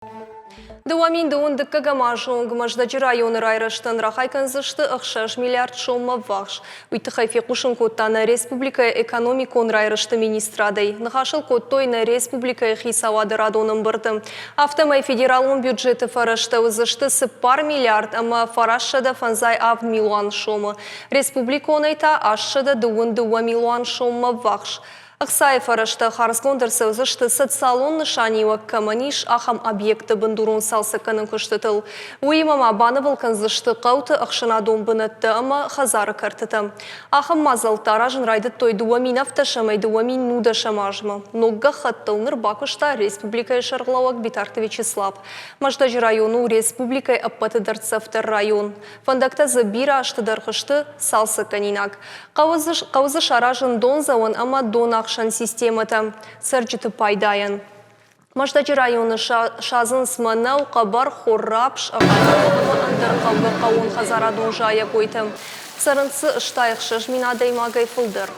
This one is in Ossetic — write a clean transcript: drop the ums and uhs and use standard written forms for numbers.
2000 дыккӕгӕм азы онг Мӕздӕджы районы райрӕзтӕн рахай кӕндзысты 6 миллиард соммӕ ввахс. Уый тыххӕй фехъусын кодта нӕ республикӕйы экономикон райрӕзты министрадӕй. Ныхас ыл кодтой нӕ республикӕйы хицауады радон ӕмбырды. Афтӕмӕй федералон бюджеты фӕрӕзтӕ уыдзысты 4 миллиард ӕмӕ 957 милуан сомы, республиконӕй та 822 милуан соммӕ ввахс. Ӕхцайы фӕрӕзтӕ хардзгонд ӕрцӕудзысты социалон нысаниуӕг кӕмӕн ис, ахӕм объектты бындурон цалцӕггӕнӕн куыстытыл. Уыимӕ ма банывыл кӕндзысты хъӕуты ӕхсӕнадон бынӕттӕ ӕмӕ хӕдзары кӕртытӕ. Ахӕм мадзӕлттӕ аразын райдыдтой 2017-ӕй 2019 азмӕ. Ног гӕххӕттыл ныр бакуыста республикӕйы сӕргълӕууӕг Битарты Вячеслав. Мӕздӕджы район у республикӕйы ӕппӕты дӕрддзӕфдӕр район. Фӕндӕгтӕ дзы бирӕ азты дӕргъы сты цалцӕггӕнинаг. Хъӕуы дзы, хъӕуы дзы саразын дондзӕуӕн ӕмӕ донахсӕн системӕтӕ цӕрджыты пайдайӕн. Мӕздӕджы районы садзынц мӕнӕу, хъӕбӕрхор, рапс, ӕгъатыр ӕмӕ ӕндӕр хъӕугӕ хъӕууонхӕдзарадон зайӕгойтӕ. Цӕрынц дзы 66 000 адӕймагӕй фылдӕр.